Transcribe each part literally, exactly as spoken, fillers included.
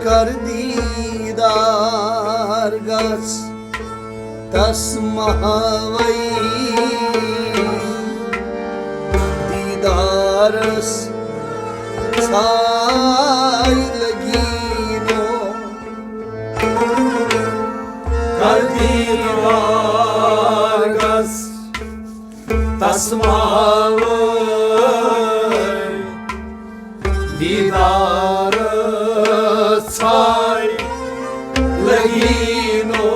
کر دیٖدار گژھ تس محوے، دیٖدارس ژھاے لگی نو۔ کر دیٖدار گژھ تس محوے، دیٖدار ژھاے لگی نو۔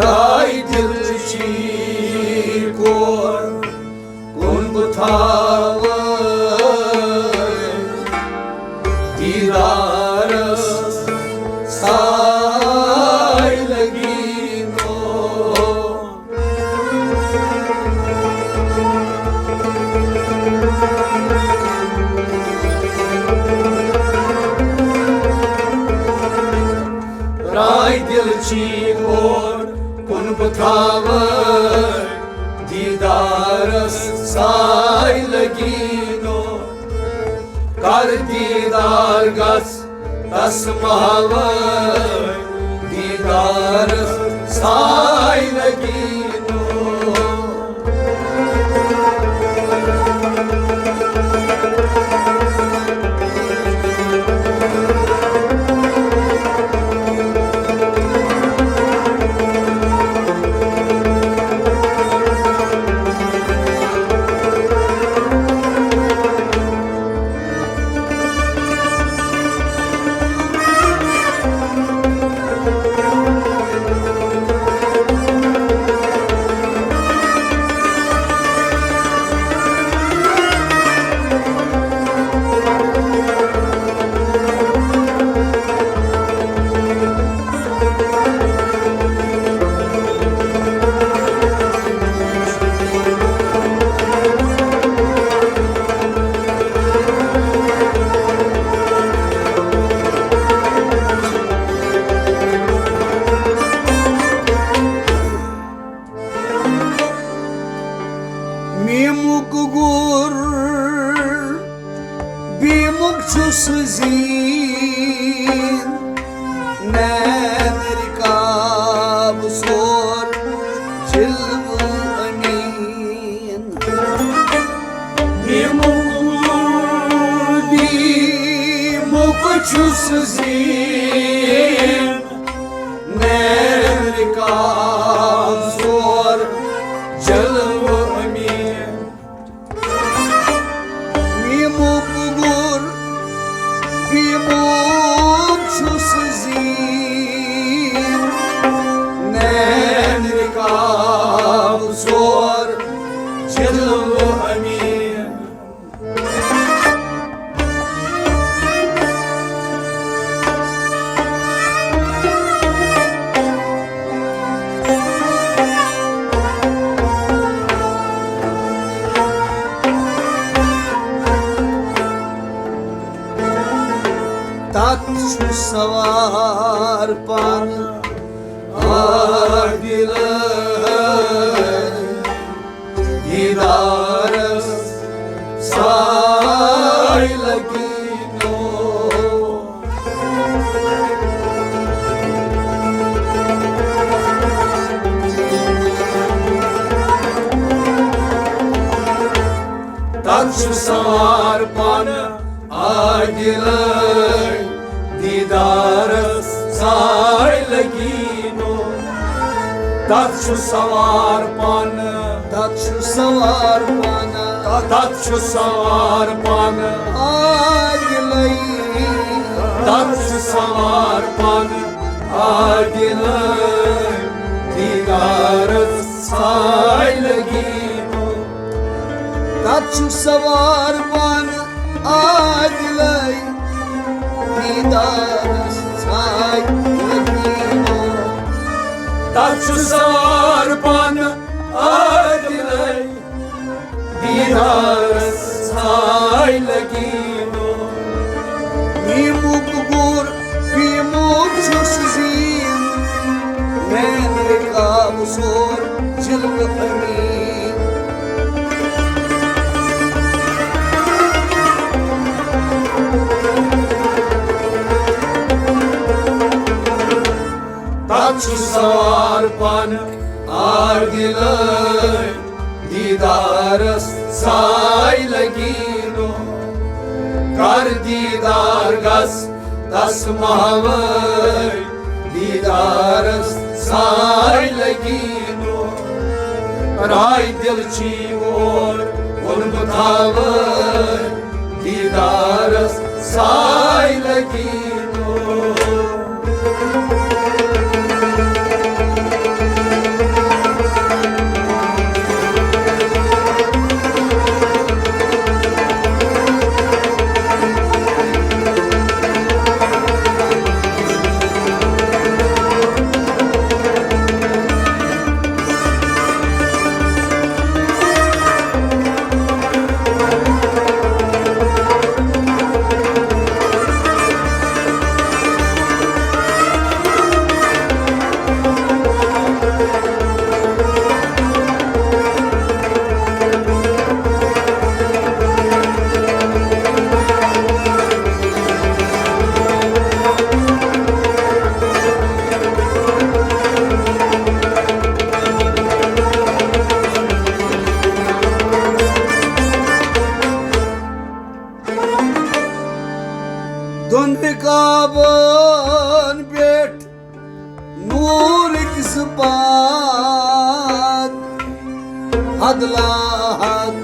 راے دل چی کور کُن بہٕ تھاوے، دیٖدارس ژھاے لگی نو۔ راے دل چی کور کُن بہٕ تھاوے، دیٖدارس ژھاے لگی نو۔ کر دیٖدار گژھ تس محوے، دیٖدارس ژھاے لگی نو۔ میمک گُر بیمک چھُس زیٖن، نین رکاب سور جلوٕ امین۔ بیمک گُر بیمک چھُس زیٖن، نین رکاب سور جلوٕ امین۔ بیمک گُر بیمک چھُس زیٖن، نین رکاب سور جلوٕ امین۔ تتھ چھُ سوار پانہٕ عادل، دیٖدارس ژھاے لگی نو۔ تتھ چھُ سوار پانہٕ عادلے، دیٖدارس ژھاے لگی نو۔ تتھ چھُ سوار پانہٕ، تتھ چھُ سوار پانہٕ، تتھ چھُ سوار پانہٕ عادلے۔ تتھ چھُ سوار پانہٕ عادلے، دیٖدارس ژھاے لگی نو۔ تتھ چھُ سوار پانہٕ عادلے، دیٖدارس ژھاے لگی نو۔ تتھ چھُ سوار پانہٕ عادلے، دیٖدارس ژھاے لگی نو۔ بیمک گُر بیمک چھُس زیٖن، نین رکاب سور جلوٕ امین۔ پن آر دِلٲے، دیٖدارس ساے لگی نو۔ کر دیٖدار گژھ تس محوٲے، دیٖدارس ساے لگی نو۔ راے دِل چی اور ووٚن بہٕ تھاوٲے، دیٖدارس ساے لگی نو۔ دۄن رکابن پٮ۪ٹھ نوٗرٕکۍ زٕ پاد، حد لا حد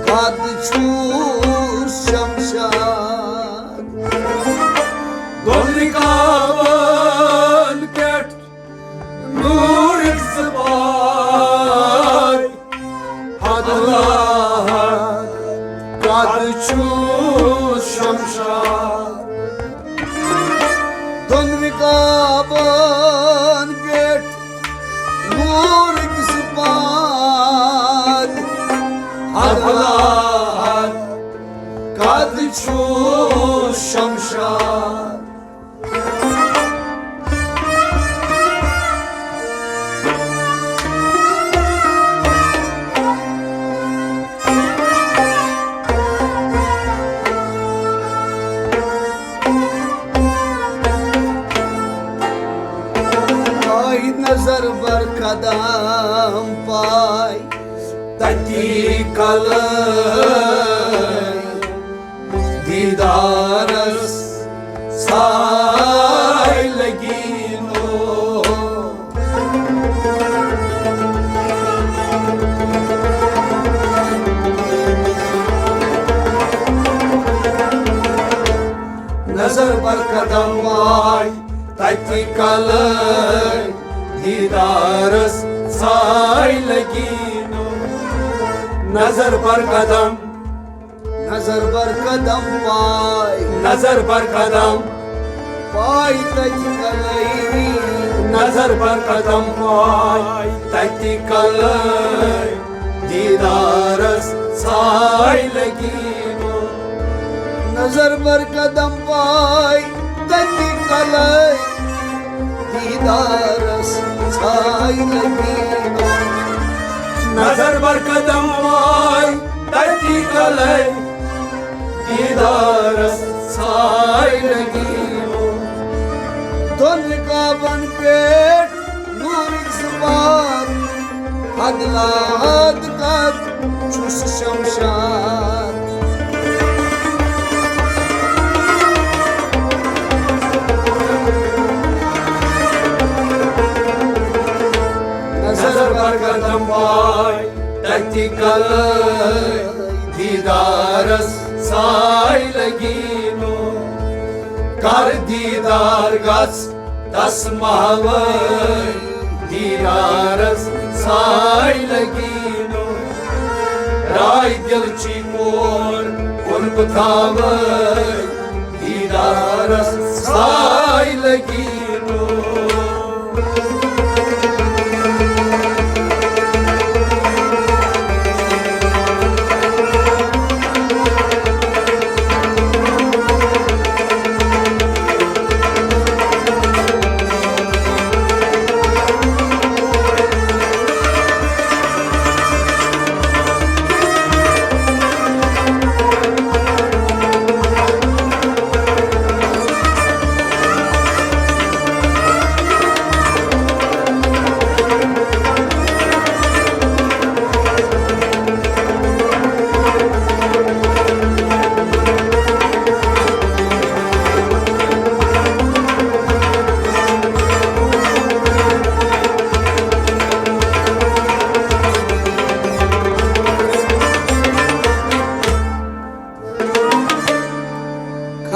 قد چھُس شمشاد۔ دۄن رکابن پٮ۪ٹھ نوٗرٕکۍ زٕ پاد، حد لا حد قد چھُس شمشاد۔ دۄن رکابن پٮ۪ٹھ نوٗرٕکۍ زٕ پاد، حد لا حد قد چھُس شمشاد۔ آے نظر بر قدم پاے تتی کلے، دیٖدارس ساے لگی نو۔ نظر بر قدم پاے تتی کلے، دیٖدارس ساے لگی نو۔ نظر بر قدم، نظر بر قدم پاے، نظر بر قدم پاے تتی کلے، نظر بر قدم پاے تتی کلے، دیٖدارس ساے لگی نو۔ نظر بر قدم پاے تتی کلے، دیٖدارس ساے لگی نو۔ نظر بر قدم پاے تتی کلے، دیٖدارس ساے لگی نو۔ دۄن رکابن پٮ۪ٹھ نوٗرٕکۍ زٕ پاد، حد لا حد قد چھُس شمشاد۔ نظر بر قدم پاے تتی کلے، دیٖدارس ساے لگی نو۔ کر دیٖدار گژھ تس محوٲے، دیٖدارس ساے لگی نو۔ راے دِل چی کور کُن بہٕ تھاوٲے، دیٖدارس ساے لگی نو۔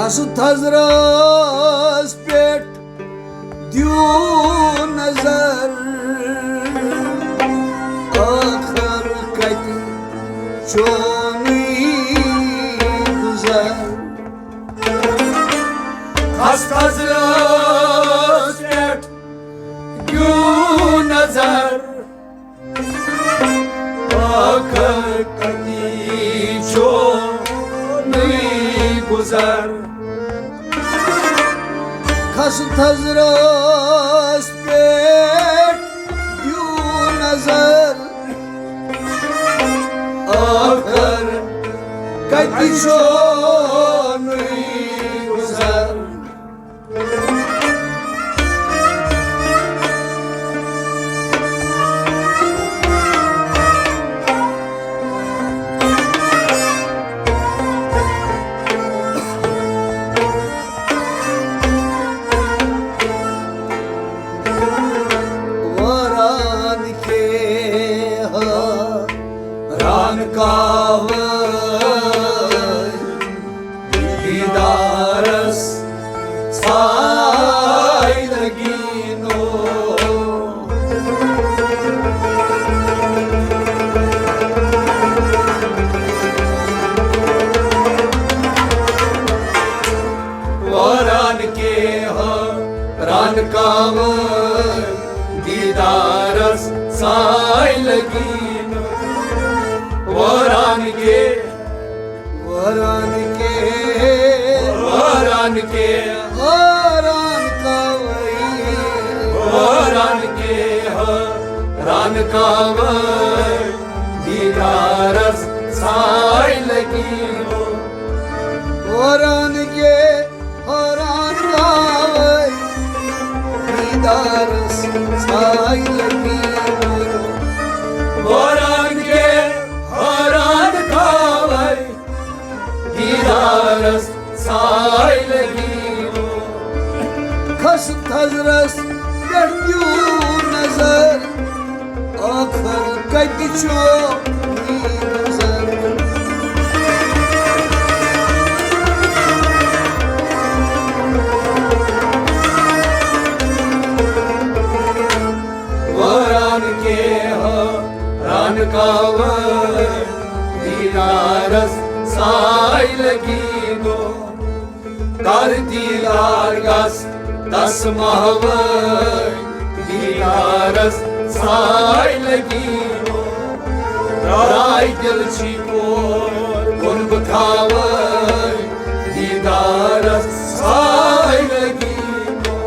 کھس تھزرس پٮ۪ٹھ دِیِو نظر، ٲخر کتہِ چونُے گُزر۔ کھس تھزرس پٮ۪ٹھ دِیِو نظر، ٲخر کتہِ چونُے گُزر۔ کھس تھزرس پٮ۪ٹھ دِیِو نظر، ٲخر کتہِ چونُے گُزر۔ واران کے حیران کاوے، دیدارس ساے لگی نو۔ واران کے حیران کاوے، دیدارس ساے لگی نو۔ واران کے، واران کے، واران کے، واران کاوے، واران کے حیران کاوے، دیدارس ساے لگی نو۔ واران کے حیران کاوے، دیدارس ساے لگی نو۔ واران کے حیران کاوے، دیدارس ساے لگی نو۔ کھس تھزرس پٮ۪ٹھ دِیِو نظر، ٲخر کتہِ چونُے گُزر۔ واران کے حیران کاوے، دیدارس ساے لگی نو۔ کر دیدار گژھ تس محوے، دیدارس ساے لگی نو۔ راے دل چھی کور کُن بہٕ تھاوے، دیدارس ساے لگی نو۔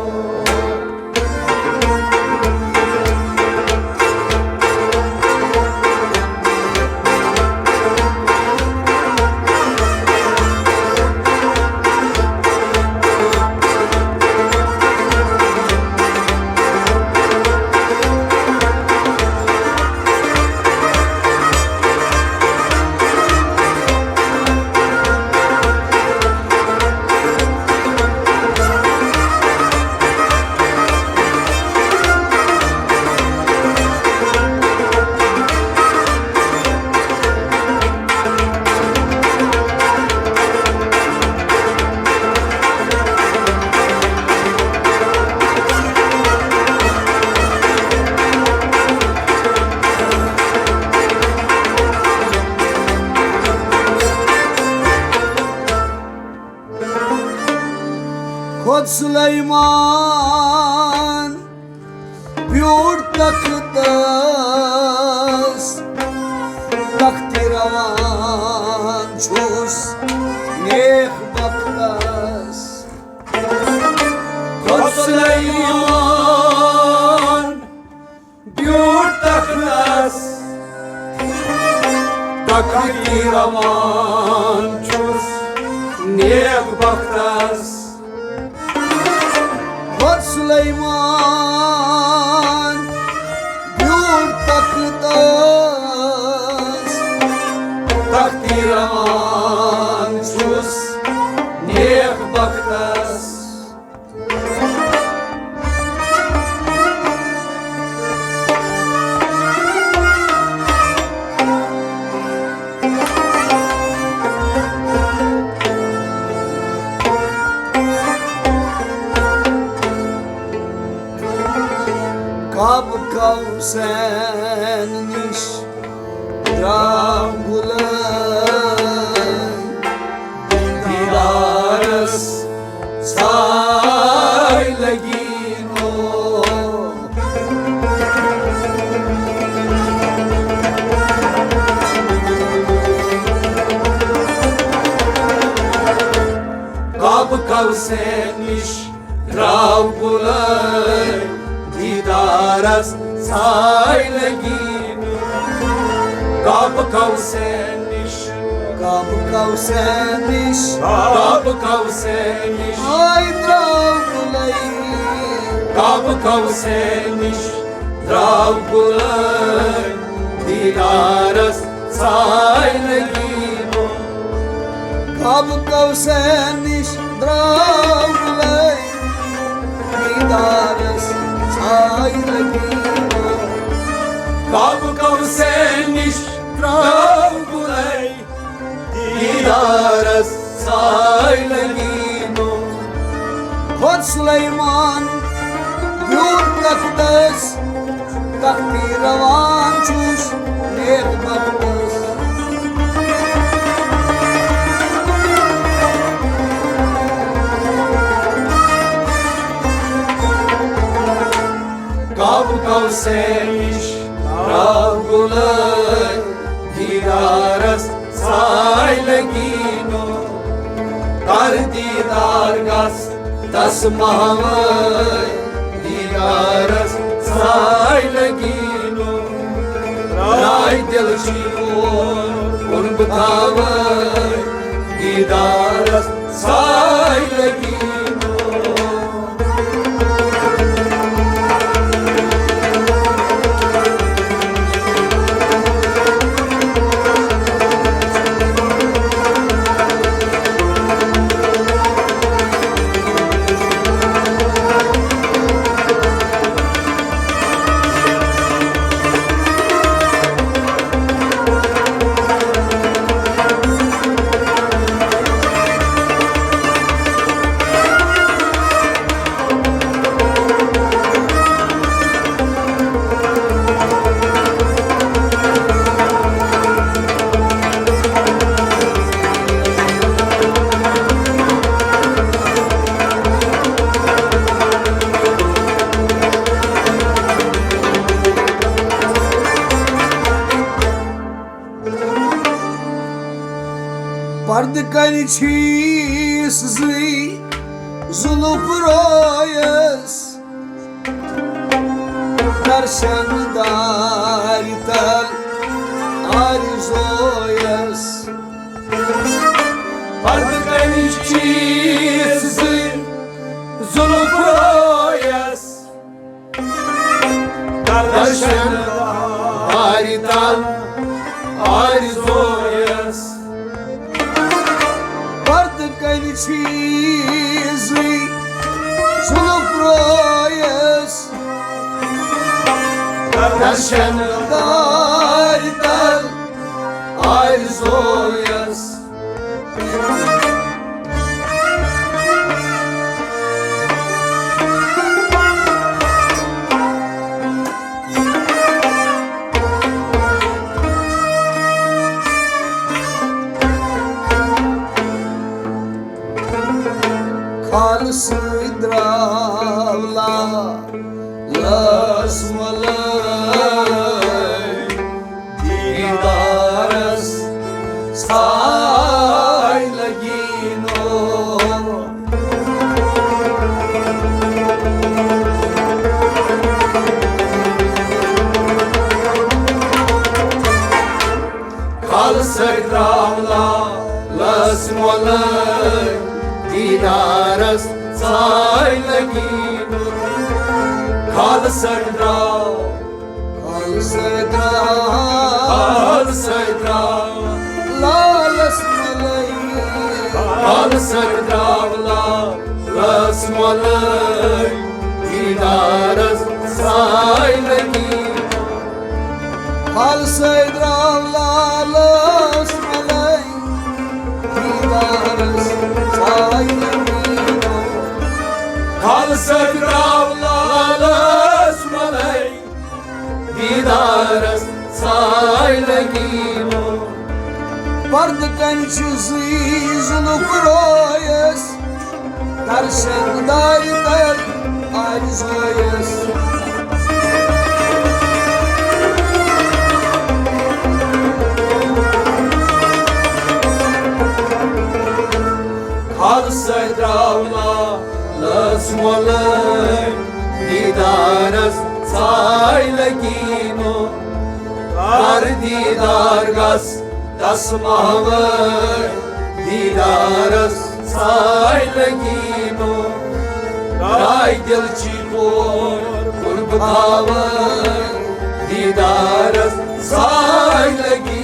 کھوٚت سلیمان بیوٗٹھ تختس، تختی روان چھُس نیک بختس۔ کھوٚت سلیمان بیوٗٹھ تختس، تختی روان چھُس نیک بختس۔ کھوٚت سلیمان بیوٗٹھ تختس، تختی روان چھُس نیک بختس۔ حسین نِش درٛاو گُلٲے، دیٖدارس ساے لگی نو۔ کعبہٕ کوثر نِش درٛاو گُلٲے، دیٖدارس ساے لگی نہٕ۔ کعبہٕ کوثر نِش، کعبہٕ کوثر نِش، کعبہٕ کوثر نِش، آے درٛاو گُلٲے۔ کعبہٕ کوثر نِش درٛاو گُلٲے، دیٖدارس ساے لگی نہٕ۔ کعبہٕ کوثر نِش درٛاو گُلٲے، دیٖدارس ساے لگی نہٕ۔ کعبہٕ کوثر نِش درٛاو گُلٲے، دیٖدارس ساے لگی نہٕ۔ کھوٚت سلیمان بیوٗٹھ تختس، تختی روان چھُس نیک بختس۔ کعبہٕ کوثر نِش درٛاو گُلٲے، دیٖدارس ساے لگی نہٕ۔ کر دیٖدار گژھ تس محوٲے، دیٖدارس ساے لگی نہٕ۔ راے دِل چھی اور کُن بہٕ تھاوٲے، دیٖدارس ساے لگی نہٕ۔ پردٕ کنہِ چھیٖس زٕے زُلُف رویس، درشن دارِ تل آرزویس۔ پردٕ کنہِ چھیٖس زٕے زُلُف رویس، درشن دارِ تل آرزویس۔ پردٕ کنہِ چھیٖس زٕے زُلُف رویس، درشن دارِ تل آرزویس۔ خالہٕ سۭتۍ درٛاو لالس مۄلٲے، دیٖدارس ساے لگی نو۔ خالہٕ سۭتۍ درٛاو لالس مۄلٲے، دیٖدارس ساے لگی نو۔ خالہٕ سۭتۍ درٛاو، خالہٕ سۭتۍ درٛاو، خالہٕ سۭتۍ درٛاو لالس مۄلٲے۔ خالہٕ سۭتۍ درٛاو لالس مۄلٲے، دیٖدارس ساے لگی نو۔ خالہٕ سۭتۍ درٛاو لالس مۄلٲے، دیٖدارس ساے لگی نو۔ خالہٕ سۭتۍ درٛاو لالس مۄلٲے، کَنہِ چھِ زٕے زُلُف رویَس، درشن دارِ تَل آرِ زویَس۔ کھال سۭتۍ درٛاو لالَس مۄلٲے، دیٖدارَس ژاے لگیٖنو۔ کر دیٖدار گژھ تس محوٲے، دیٖدارس ساے لگیٖنو۔ راے دِل چی کور قرب تھاوٲے، دیٖدارس ساے لگیٖنو۔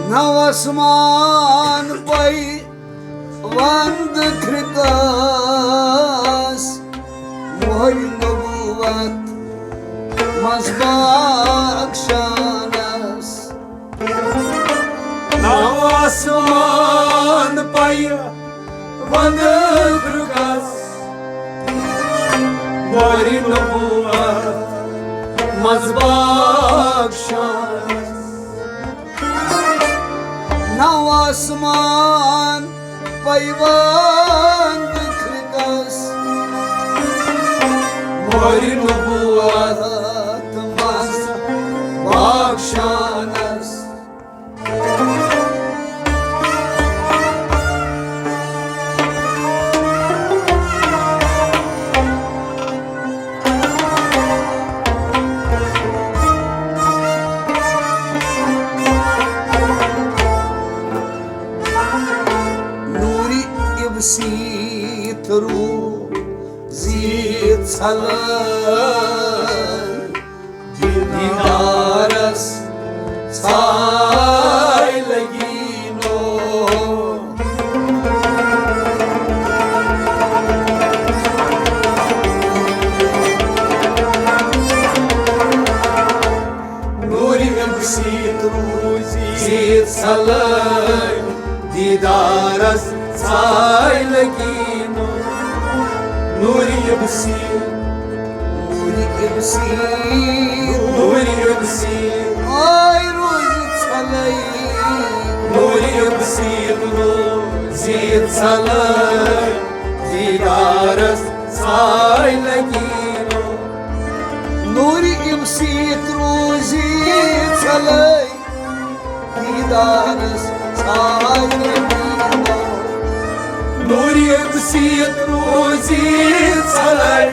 نو آسمان پے وند کھرکس، مہر نبوت منز باخشانس۔ نو آسمان پے وند کھرکس، مہر نبوت منز باخشانس۔ نو آسمان پے وند کھرکس، مہر نبوت منز باخشانس۔ نوٗرِ اِبسیٖت روٗزی ژھلٲے، دیٖدارس ژھاے لگیٖنو۔ نوٗرِ اِبسیٖت روٗزی ژھلٲے، دیٖدارس ژھاے لگیٖنو۔ نوٗرِ اِبسیٖت، نوٗرِ اِبسیٖت، نوٗرِ اِبسیٖت، آے روٗزِ ژھلٲے۔ نوٗرِ اِبسیٖت روٗزی ژھلٲے، دیٖدارس ژھاے لگیٖنو۔ نوٗرِ اِبسیٖت روٗزی ژھلٲے، دیٖدارس ژھاے لگیٖنو۔ نوٗرِ اِبسیٖت روٗزی ژھلٲے،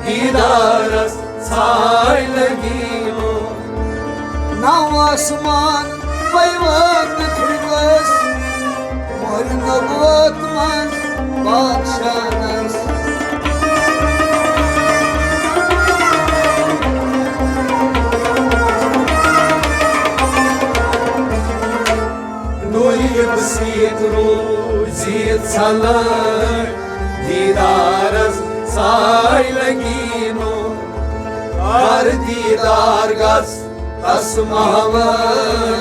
دیٖدارس ژھاے لگیٖنو۔ نو آسمان پے وند کھرکس، مہر نبوت منز باخشانس۔ نوٗرِ اِبسیٖت روٗزی ژھلٲے، دیٖدارس ژھاے لگیٖنو۔ کر دیٖدار گژھ تس محوٲے،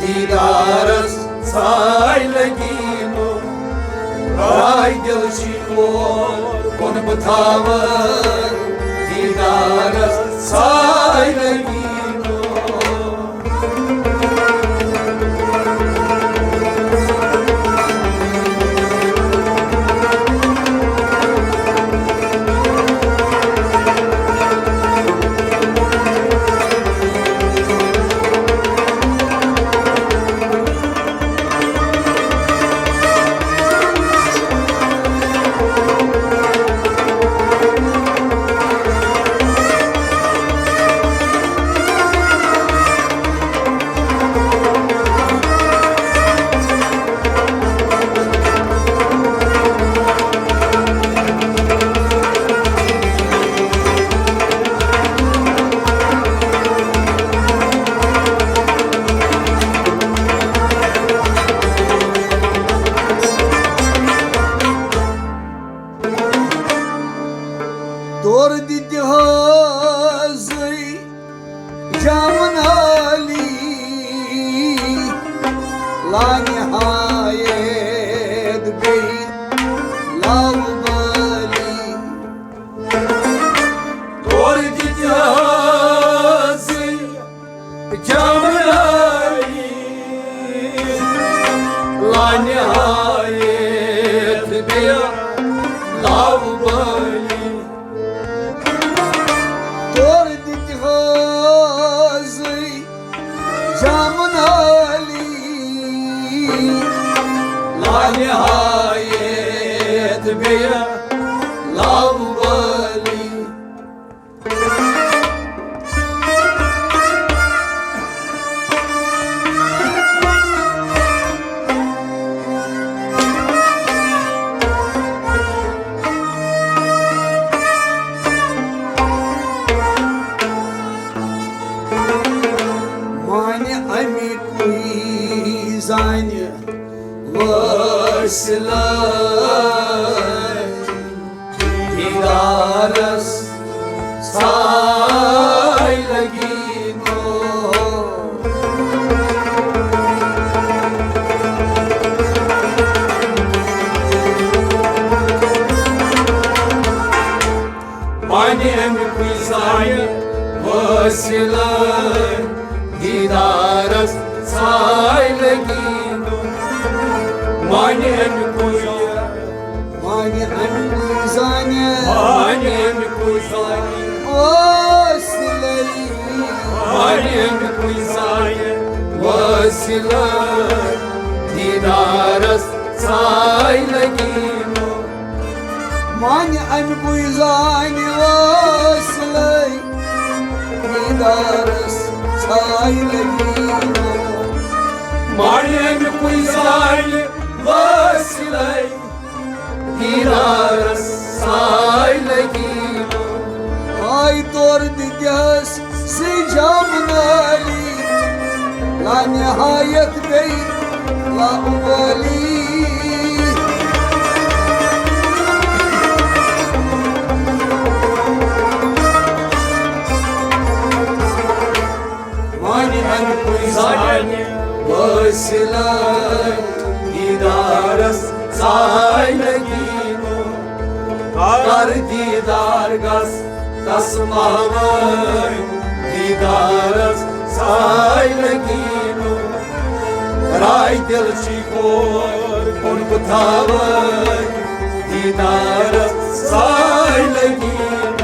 دیٖدارس ژھاے لگیٖنو۔ راے دِل چی کور کُن بہٕ تھاوٲے، دیٖدارس ژھاے لگیٖنو۔ جامن عالی، لانہایت بیٚیہِ لابٲلی۔ تورٕ دِتۍ حظ جامن عالی، لانہایت بیٚیہِ لابٲلی۔ تورٕ دِتۍ حظ جامن عالی، لانہایت بیٚیہِ لابٲلی۔ مانہِ اَمہِ کُے زانہِ وٲصلہٕ۔ دیدارس ساے لگی نو۔ پننہِ اَمہِ کُے زانہِ وٲصلہٕ۔ دیدارس ساے لگی نو۔ مانہِ اَمہِ کُے، مانہِ اَمہِ کُے زانہِ، مانہِ اَمہِ کُے زانہِ وٲصلہٕ۔ مانہِ اَمہِ کُے زانہِ وٲصلہٕ۔ دیدارس ساے لگی نو۔ مانہِ اَمہِ کُے زانہِ وٲصلہٕ۔ دیدارس ساے لگی نو۔ مانہِ اَمہِ کُے زانہِ وٲصلہٕ۔ دیدارس ساے لگی نو۔ آے تورٕ دِتِس سٕے جامن عالی، لانہایت بیٚیہِ لابٲلی۔ وانہِ اَمہِ کُے زانہِ وٲصلہٕ۔ دیدارس ساے لگی نو۔ کر دیدار گژھ تس محوٲے۔ دیدارس ساے لگی نو۔ راے دل چی کور کُن بہٕ تھاوٲے۔ دیدارس ساے لگی نو۔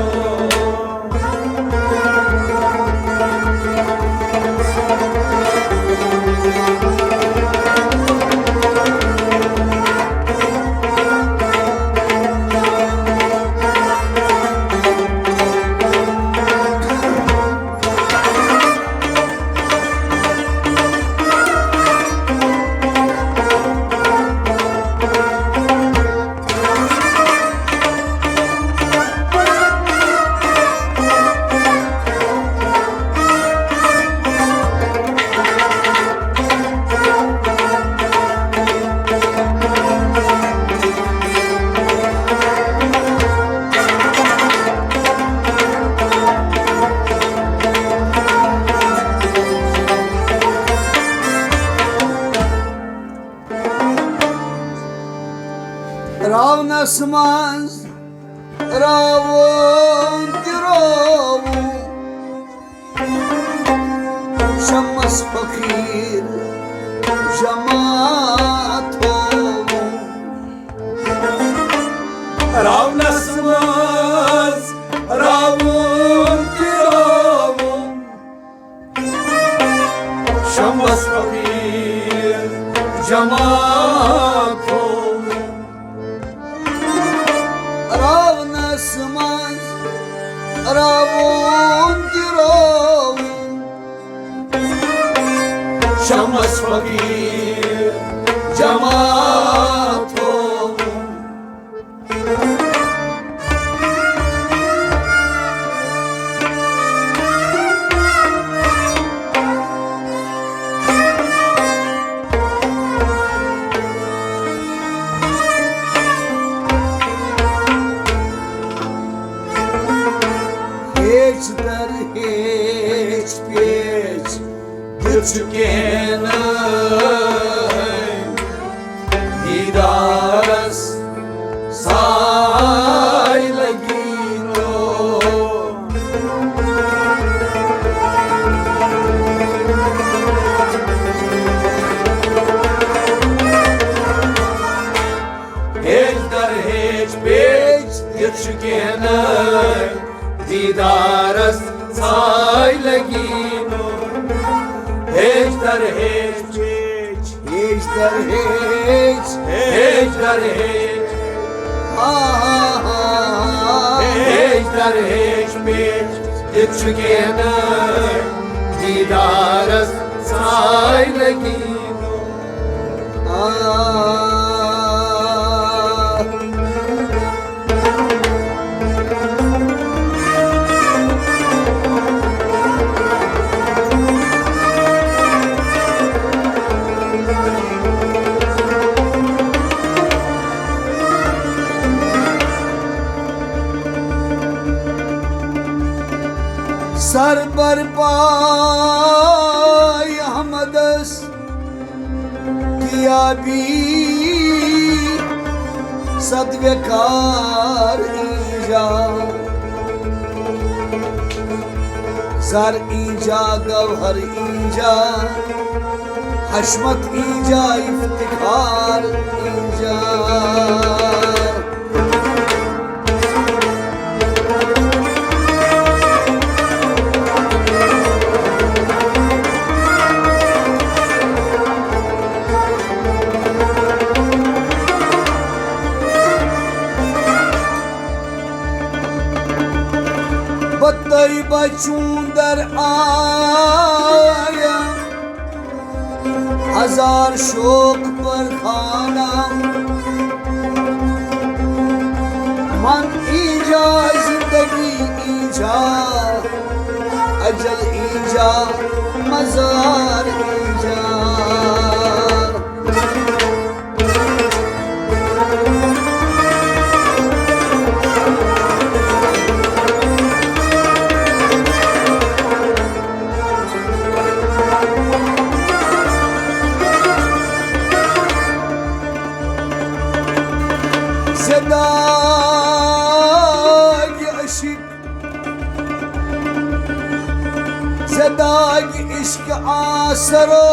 راونس منٛز راوُن تہِ راوُن، شمس فقیٖر جماعت تھووُن۔ راونس منٛز راوُن تہِ راوُن، شمس فقیٖر جماعت تھووُن۔ راونس منٛز راوُن تہِ راوُن، شمس فقیٖر جماعت تھووُن۔ ہیٚچھ در ہیٚچھ پیچ دیُت چھُ کینٛہہ نہٕ دیٖدارس ساے لگی نو۔ ہیچ در ہیچ پیچ دیُت چھُ کینٛہہ نہٕ دیٖدارس ساے لگی نو۔ ہیچ در ہیچ پیچ ہیچ در ہیچ ہیچ در ہیچ۔ ہا ہا ہا ہا۔ ہیچ در ہیچ پیچ دیُت چھُ کینٛہہ نہٕ دیٖدارس ساے لگی نو۔ آ۔ سر بر پای احمدس تیابی صد وقار اینجا، زر اینجا، گوہر اینجا، حشمت اینجا، افتخار اینجا۔ بتائی بچوں در آیا، ہزار شوق پر خانہ۔ من اینجا، زندگی اینجا، اجل اینجا، مزار اینجا۔ زداگ عشق، زداگ عشق آسرو،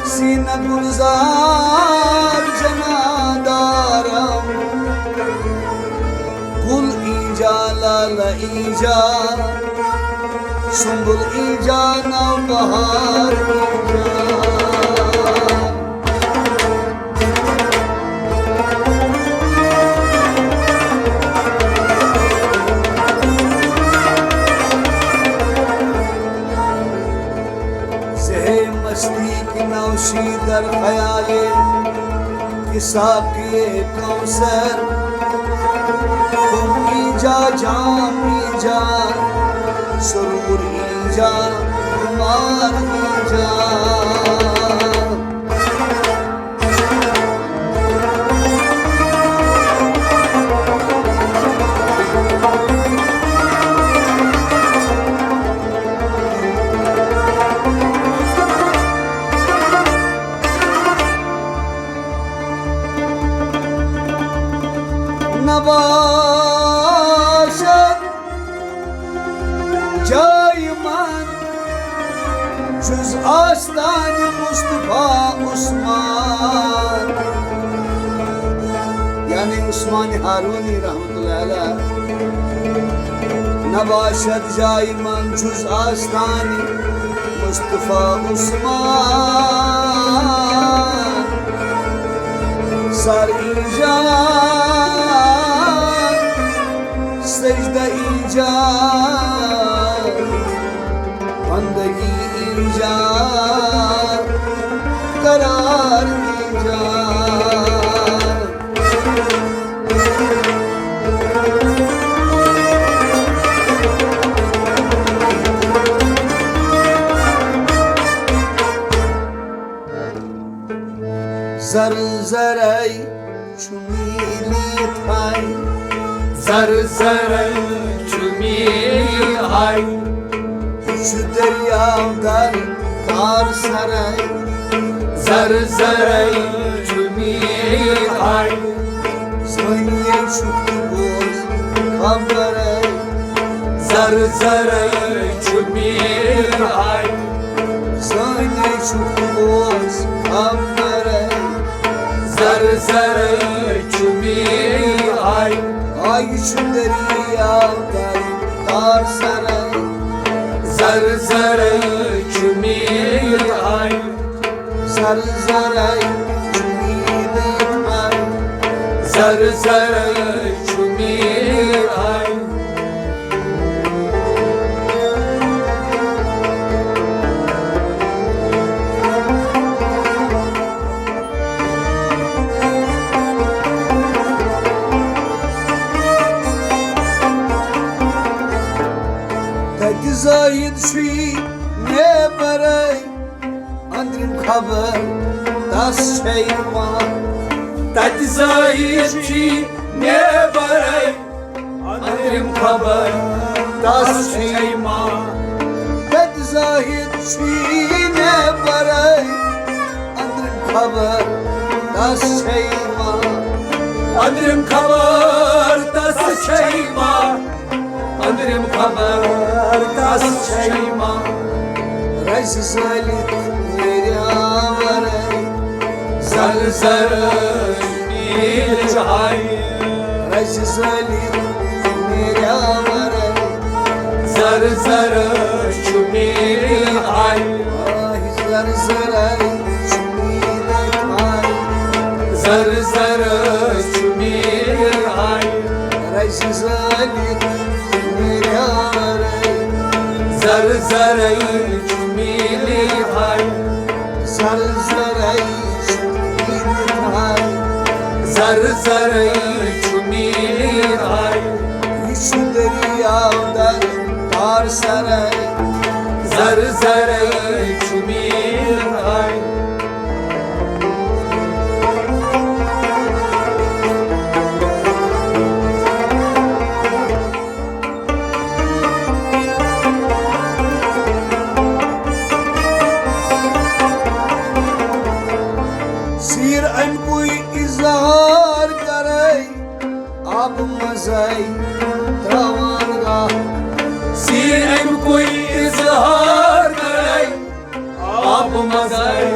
سینہ گلزار جنادارم۔ گل اینجا، لالہ اینجا، سنبل اینجا، نوبہار اینجا۔ زہے مستی کی نوشی در خیالے کہ ساقی کوثر، خم اینجا، جام اینجا، سرور اینجا، خمار اینجا۔ نباشد جای من جز آستان مصطفی عثمان، یعنی عثمان هارونی رحمت الله علیه. نباشد جای من جز آستان مصطفی عثمان، سر اینجا، سجده اینجا، بندگی اینجا، قرار اینجا۔ زر زرے چھُ میٖلیٖتھَے۔ زر زرے چھُ میٖٹھاے۔ یہِ چھُ دٔریاو در تار سرے، زر زرے چھُ میٖٹھاے۔ زٲنِیے چھُکھ تہٕ بوز خبرے، زر زرے چھُ میٖٹھاے۔ زٲنِیے چھُکھ تہٕ بوز خبرے، زر زرے چھُ میٖٹھاے۔ آ، یہِ چھُ دٔریاو در تار سرے، زر زرے چھُ میٖٹھاے۔ زر زرے چھُ میٖٹھاے۔ زر زرے چھُ میٖٹھاے۔ تتہِ زٲہِد چھُے نیبرے، أنٛدرِم خبر تس چھے ما۔ تتہِ زٲہِد چھُے نیبرے، أنٛدرِم خبر تس چھے ما۔ تتہِ زٲہِد چھُے نیبرے، أنٛدرِم خبر تس چھے ما۔ أنٛدرِم خبر تس چھے ما۔ أنٛدرِم خبر تس چھے ما۔ رزِ زٲلِتھ نیریا ورٲے، زر زر میٖٹھاے۔ رزِ زٲلِتھ نیریا ورٲے، زر زر چھُ میٖٹھاے۔ آہ، زر زرے چھُ میٖٹھاے۔ زر زر چھُ میٖٹھاے۔ رزِ زٲلِتھ نیریا ورٲے، زر زرے چھُ میٖٹھاے۔ زر زرے چھُ میٖٹھاے۔ زر زرے چھُ میٖٹھاے۔ یہِ چھُ دٔریاو در تار سرے، زر زرے چھُ میٖٹھاے۔ سیٖر اَمہِ کُے اظہار کرے، آبہٕ منٛزے ترٛاوان گاہ۔ سیٖر اَمہِ کُے اظہار کرے، آبہٕ منٛزے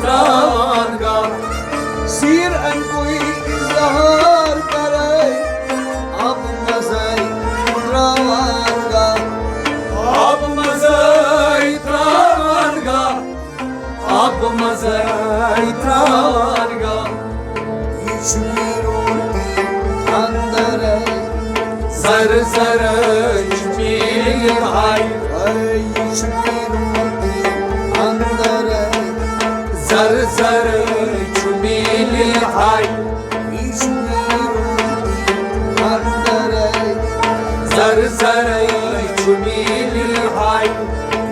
ترٛاوان گاہ۔ سیٖر اَمہِ کُے اظہار کرے، آبہٕ منٛزے ترٛاوان گاہ۔ آبہٕ منٛزے ترٛاوان گاہ۔ آبہٕ منٛزے ترٛاوان گاہ۔ یہِ چھُ نیرُن اندرے۔ زر زر چھُ میٖٹھاے۔ اے، یہِ چھُ نیرُن اندرے۔ زر زر چھُ میٖٹھاے۔ یہِ چھُ نیرُن اندرے۔ زر زرے چھُ میٖٹھاے۔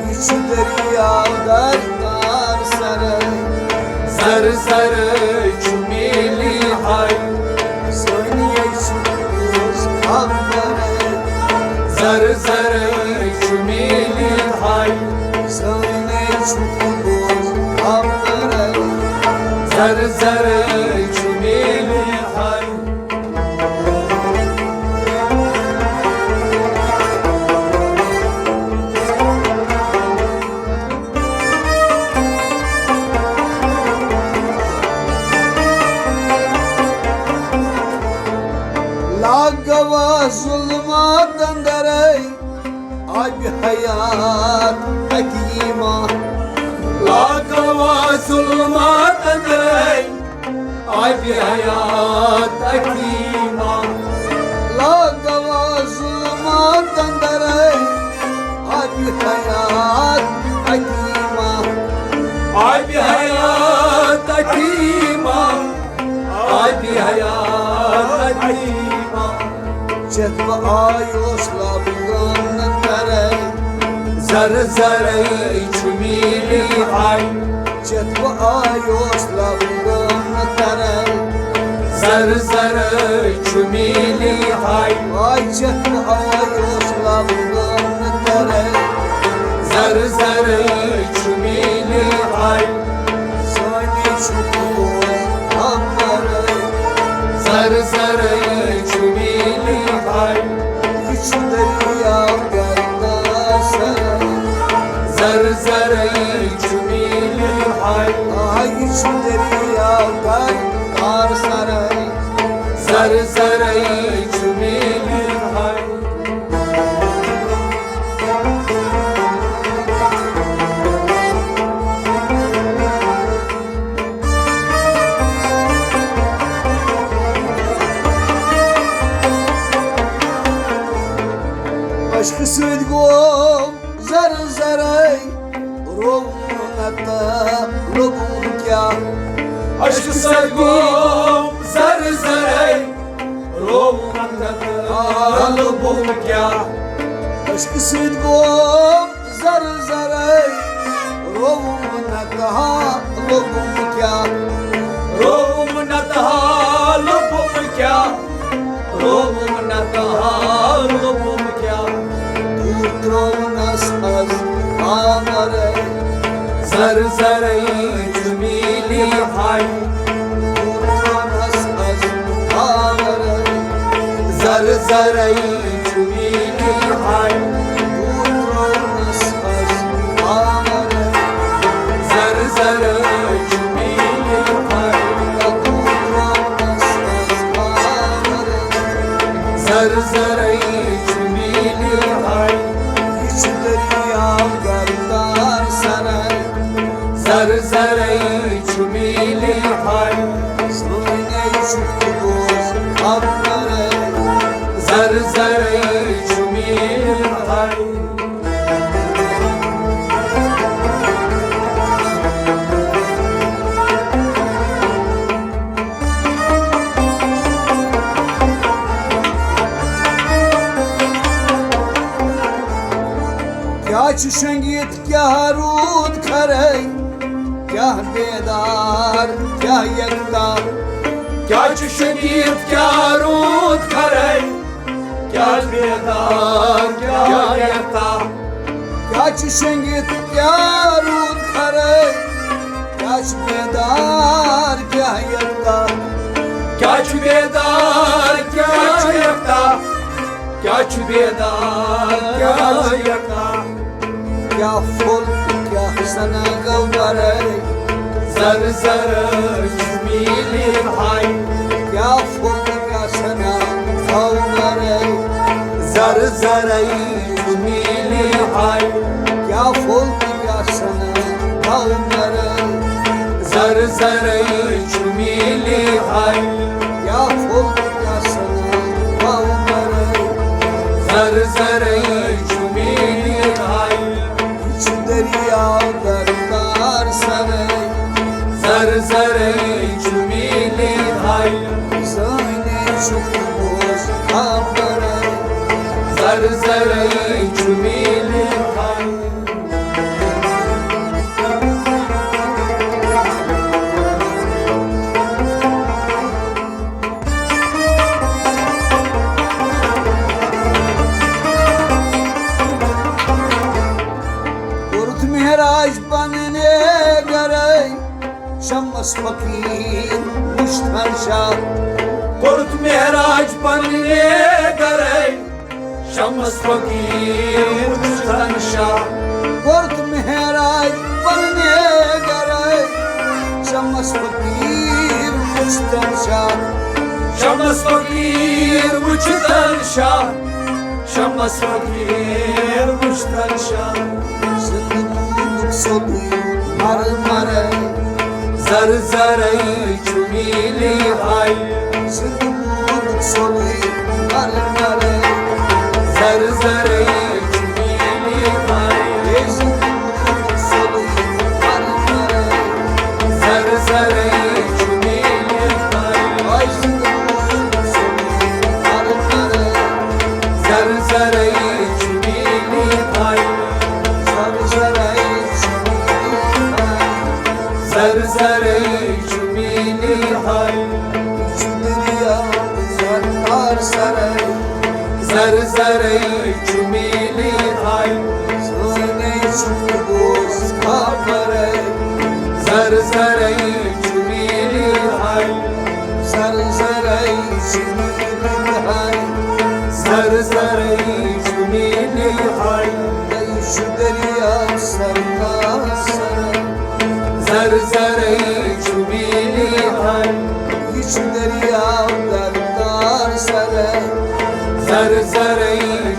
یہِ چھُ دٔریاو در تار سرے۔ زر زرے چھُ میٖٹھاے۔ زٲنِیے چھُکھ تہٕ بوز خبرے۔ زر زرے چھُ میٖٹھاے۔ زٲنِیے چھُکھ تہٕ بوز خبرے۔ زر زرے چھُ میٖٹھاے۔ لاگوا ظلمات اندرے، آبِ حیات اکیما۔ لاگوا ظلمات اندرے، آبِ حیات اکیما۔ لاگوا ظلمات اندرے، آبِ حیات اکیما۔ آبِ حیات اکیما۔ آبِ حیات اکیما۔ چیٚتھ بہٕ آیوس لب گامہٕ ترے۔ زر زرے چھُ میٖٹھاے۔ چیٚتھ بہٕ آیوس لب گامہٕ ترے۔ زر زرے چھُ میٖلی ہاے۔ آے چیٚتھ آے اوس لبہٕ گام ترے۔ زر زرے چھُ میٖلی ہاے۔ سانی چھُ بوز خبرے۔ زر زرے چھُ میٖلی ہاے۔ یہِ چھُ دٔریاو گرداسرے۔ زر زرے چھُ میٖلی ہاے۔ آے یہِ چھُ دٔریاو گرداسرے۔ سرے، زر زرے چھُ میٖلی ہاے۔ عشقہٕ سۭتۍ گوٚو زر زرے، رووُم نتہٕ لوٚبُم کیٛاہ؟ عشقہٕ سۭتۍ گوٚو زر زرے، رووُم نتہٕ لوٚبُم کیٛاہ؟ عشقہٕ سۭتۍ گوٚو زر زرے، رووُم نتہٕ لوٚبُم کیٛاہ؟ رووُم نتہٕ لوٚبُم کیٛاہ؟ رووُم نتہٕ لوٚبُم کیٛاہ؟ دوٗر ترٛوونس از آورے۔ زر زرے چھُ میٖلی ہاے۔ دوٗر ترٛوونس از آورے۔ زر زرے چھُ میٖلی ہاے۔ دوٗر ترٛوونس از آورے۔ زر زرے چھُ میٖلی ہاے۔ دوٗر ترٛوونس از آورے۔ زر زرے چھُ میٖلی ہاے۔ یہِ چھُ دٔریاو گرداسرے۔ زر زرے چھُ میٖلی ہاے۔ سٲنۍ چھُ بوز خبرے۔ زر زرے چھُ میٖلی ہاے۔ کیٛاہ چھُ شۄنٛگِتھ، کیٛاہ روٗد کھرے، کیٛاہ بیدار، کیٛاہ یکتا؟ کیٛاہ چھُ شۄنٛگِتھ، کیٛاہ روٗد کھرے، کیٛاہ چھُ بیدار، کیٛاہ یکتا؟ کیٛاہ چھُ شۄنٛگِتھ، کیٛاہ روٗد کھرے؟ کیٛاہ چھُ بیدار، کیٛاہ یکتا؟ کیٛاہ چھُ بیدار، کیٛاہ یکتا؟ کیٛاہ چھُ بیدار، کیٛاہ یکتا؟ کیٛاہ پھوٚل تہٕ کیٛاہ سنا گوٚو ورٲے؟ زر زرے چھُ میٖلی ہاے۔ کیٛاہ پھوٚل تہٕ کیٛاہ سنا گوٚو ورٲے؟ زر زرے چھُ میٖلی ہاے۔ کیٛاہ پھوٚل تہٕ کیٛاہ سنا گوٚو ورٲے؟ زر زرے چھُ میٖلی ہاے۔ کیٛاہ پھوٚل تہٕ کیٛاہ سنا گوٚو ورٲے؟ زر زرے چھُ میٖلی ہاے۔ یہِ چھُ دٔریاو گرداسرے۔ زر زرے چھُ میٖلی ہاے۔ سٲنۍ چھُ بوز خبرے۔ زر زرے چھُ میٖلی ہاے۔ کوٚرُتھ معراج پننہِ گرے، شمس فقیٖر وُچھتن شاہ۔ کوٚرُتھ معراج پننہِ گرے، شمس فقیٖر وُچھتن شاہ۔ کوٚرُتھ معراج پننہِ گرے، شمس فقیٖر وُچھتن شاہ۔ شمس فقیٖر وُچھتن شاہ۔ شمس فقیٖر وُچھتن شاہ۔ زندٕ موٗدُک سیوٚدُے مرمرے۔ زر زرے چھُ میٖلی ہاے۔ زندٕ موٗدُک سیوٚدُے مرمرے۔ زر زرے چھُ میٖلی ہاے۔ ہے زندٕ موٗدُک سیوٚدُے مرمرے۔ زر زرے چھُ میٖلی ہاے۔ ہے زندٕ موٗدُک سیوٚدُے مرمرے۔ زر زرے چھُ میٖلی ہاے۔ زر زرے چھُ میٖلی ہاے۔ زر زرے چھُ میٖلی ہاے۔ یہِ چھُ زر زرے چھُ میٛٲنۍ ہاے، زر زرے چھُ میٛٲنۍ ہاے، یہِ چھُ دٔریاو سرکار سرے۔ زر زرے چھُ میٛٲنۍ ہاے، یہِ چھُ دٔریاو درکار سرے۔ زر زرے